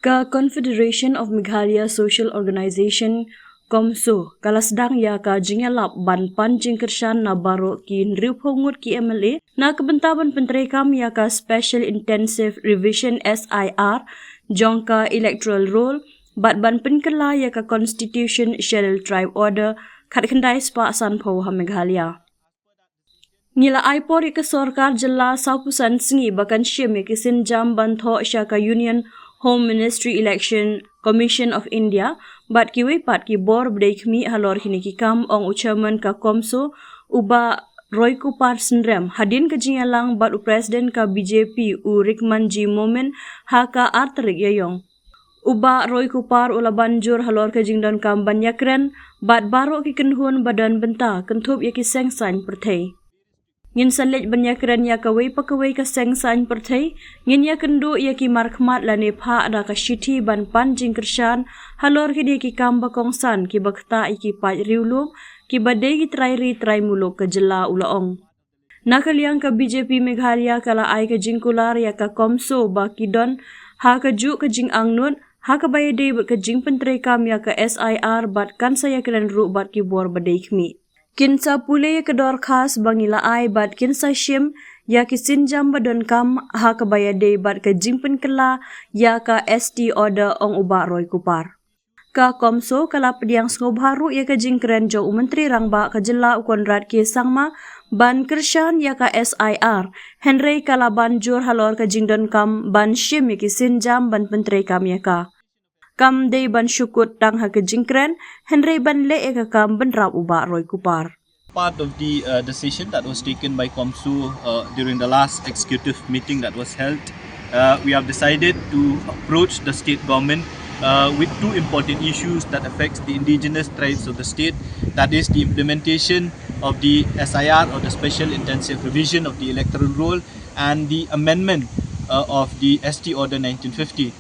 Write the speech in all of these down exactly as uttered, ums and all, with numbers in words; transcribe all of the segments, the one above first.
Ka Confederation of Meghalaya Social Organization, CoMSO, ka la sdang ïa ka jingïalap ban pan jingkyrshan na baroh ki hynriewphew ngut ki M L A na ka bynta ban pyntreikam ïa ka Special Intensive Revision, S I R, jong ka Electoral Roll bad ban pynkylla ïa ka Constitution Scheduled Tribe Order khatkhyndai spah sanphew ha Meghalaya. Ngi la ai por ïa ka sorkar jylla sawphew san sngi ba kan shim ïa ki sienjam ban thoh sha ka Union Home Ministry Election Commission of India bad kiwei pat ki bor ba dei khmih halor kine ki kam, ong u Chairman ka CoMSO, u Bah Roykupar Synrem, hadien ka jingïalang bad u President ka B J P, u Rikmanjee Momin, ha ka ar tarik Ïaïong. U Bah Roykupar u la ban jur halor ka jingdonkam ban ïakren bad baroh ki kynhun ba don bynta kynthup ïa ki seng saiñ pyrthei. Ngin sa leit ban ïakren ïa kawei pa kawei ka seng saiñ pyrthei, ngin ïakynduh ïa ki markhmat lane phah da ka shithi ban pan jingkyrshan halor kine ki kam ba kongsan kiba ktah ïa ki paid riewlum, kiba dei ki trai ri trai muluk ka jylla, u la ong. Na ka liang ka B J P Meghalaya ka la ai ka jingkular ïa ka CoMSO ba ki don ha kajuh ka jingangnud ha kaba ïadei bad ka jingpyntreikam ïa ka S I R bad kan sa ïakren ruh bad ki bor ba dei khmih. Kin sa pule ïa ka dorkhas ba ngi la ai bad kin sa shim ïa ki sienjam ba donkam ha kaba ïadei bad ka jingpynkylla ïa ka S T Order, ong u Bah Roykupar. Ka CoMSO ka la pdiang sngewbha ruh ïa ka jingkren jong u Myntri Rangbah ka jylla, u Conrad K Sangma, ban kyrshan ïa ka S I R, hynrei ka la ban jur halor ka jingdonkam ban shim ïa ki sienjam ban pyntreikam ïa ka. Kam dei ban shu kut tang ha ka jingkren, hynrei ban leh ïa ka kam, bynrap u Bah Roykupar. Part of the uh, decision that was taken by CoMSO uh, during the last executive meeting that was held, uh, we have decided to approach the state government uh, with two important issues that affects the indigenous tribes of the state, that is the implementation of the S I R, or the Special Intensive Revision of the Electoral Roll, and the amendment uh, of the S T Order nineteen fifty.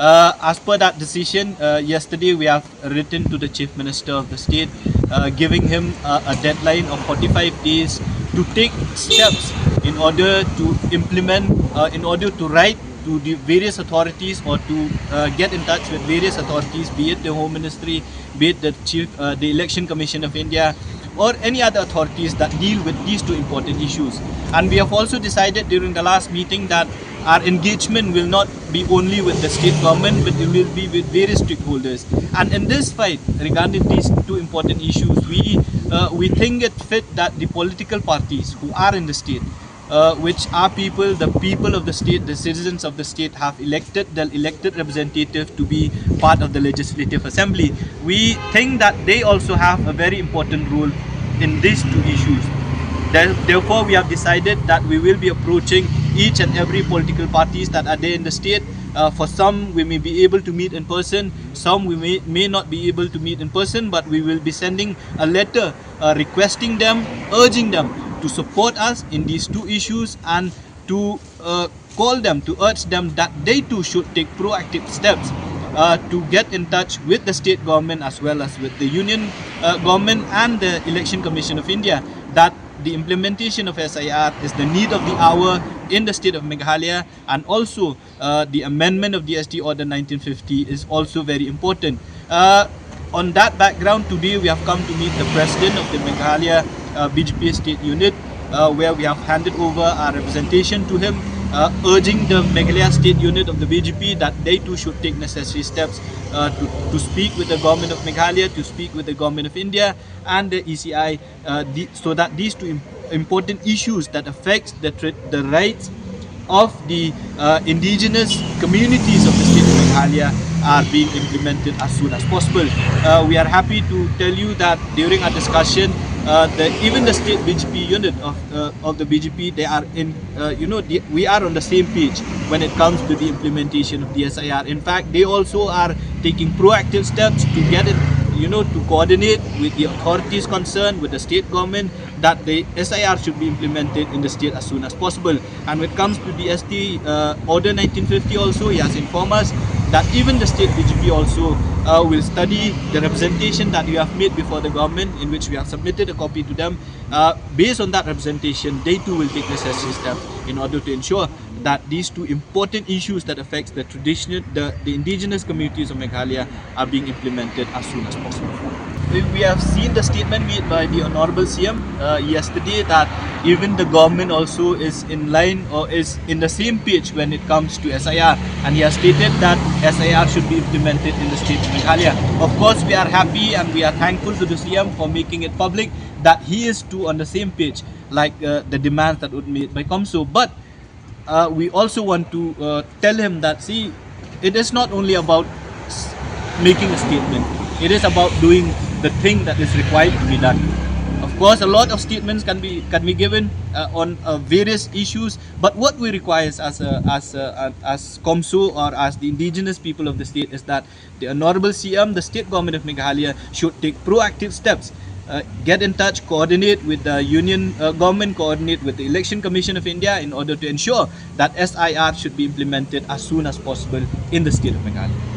Uh, as per that decision, uh, yesterday we have written to the Chief Minister of the state, uh, giving him uh, a deadline of forty-five days to take steps in order to implement, uh, in order to write to the various authorities, or to uh, get in touch with various authorities, be it the Home Ministry, be it the Chief, uh, the Election Commission of India, or any other authorities that deal with these two important issues. And we have also decided during the last meeting that our engagement will not be only with the state government, but it will be with various stakeholders. And in this fight, regarding these two important issues, we, uh, we think it fit that the political parties who are in the state, uh, which are people, the people of the state, the citizens of the state have elected the elected representative to be part of the Legislative Assembly. We think that they also have a very important role in these two issues. There- Therefore, we have decided that we will be approaching each and every political parties that are there in the state. Uh, for some, we may be able to meet in person. Some we may, may not be able to meet in person, but we will be sending a letter uh, requesting them, urging them to support us in these two issues, and to uh, call them, to urge them that they too should take proactive steps uh, to get in touch with the state government as well as with the union uh, government and the Election Commission of India, that the implementation of S I R is the need of the hour in the state of Meghalaya, and also uh, the amendment of the S T Order nineteen fifty is also very important. Uh, on that background, today we have come to meet the president of the Meghalaya uh, B J P State Unit, uh, where we have handed over our representation to him, uh, urging the Meghalaya State Unit of the B J P that they too should take necessary steps uh, to, to speak with the government of Meghalaya, to speak with the government of India and the E C I, uh, the, so that these two im- important issues that affects the, tr- the rights of the uh, indigenous communities of the state of Meghalaya are being implemented as soon as possible. Uh, we are happy to tell you that during our discussion, uh, the, even the state B J P unit of, uh, of the B J P, they are in, uh, you know, the, we are on the same page when it comes to the implementation of the S I R. In fact, they also are taking proactive steps to get it, you know, to coordinate with the authorities concerned, with the state government, that the S I R should be implemented in the state as soon as possible. And when it comes to the S T uh, Order nineteen fifty also, he has informed us that even the state B J P also uh, will study the representation that you have made before the government, in which we have submitted a copy to them. Uh, based on that representation, they too will take necessary steps in order to ensure that these two important issues that affects the traditional, the, the indigenous communities of Meghalaya are being implemented as soon as possible. We, we have seen the statement made by the Honorable C M uh, yesterday, that even the government also is in line or is in the same page when it comes to S I R, and he has stated that S I R should be implemented in the state of Meghalaya. Of course, we are happy and we are thankful to the C M for making it public that he is too on the same page, like uh, the demands that were made by COMSO. But uh, we also want to uh, tell him that, see, it is not only about s- making a statement. It is about doing the thing that is required to be done. Of course, a lot of statements can be can be given uh, on uh, various issues, but what we require is as a, as a, as COMSO or as the indigenous people of the state is that the Honorable C M, the state government of Meghalaya, should take proactive steps. Uh, get in touch, coordinate with the union uh, government, coordinate with the Election Commission of India in order to ensure that S I R should be implemented as soon as possible in the state of Meghalaya.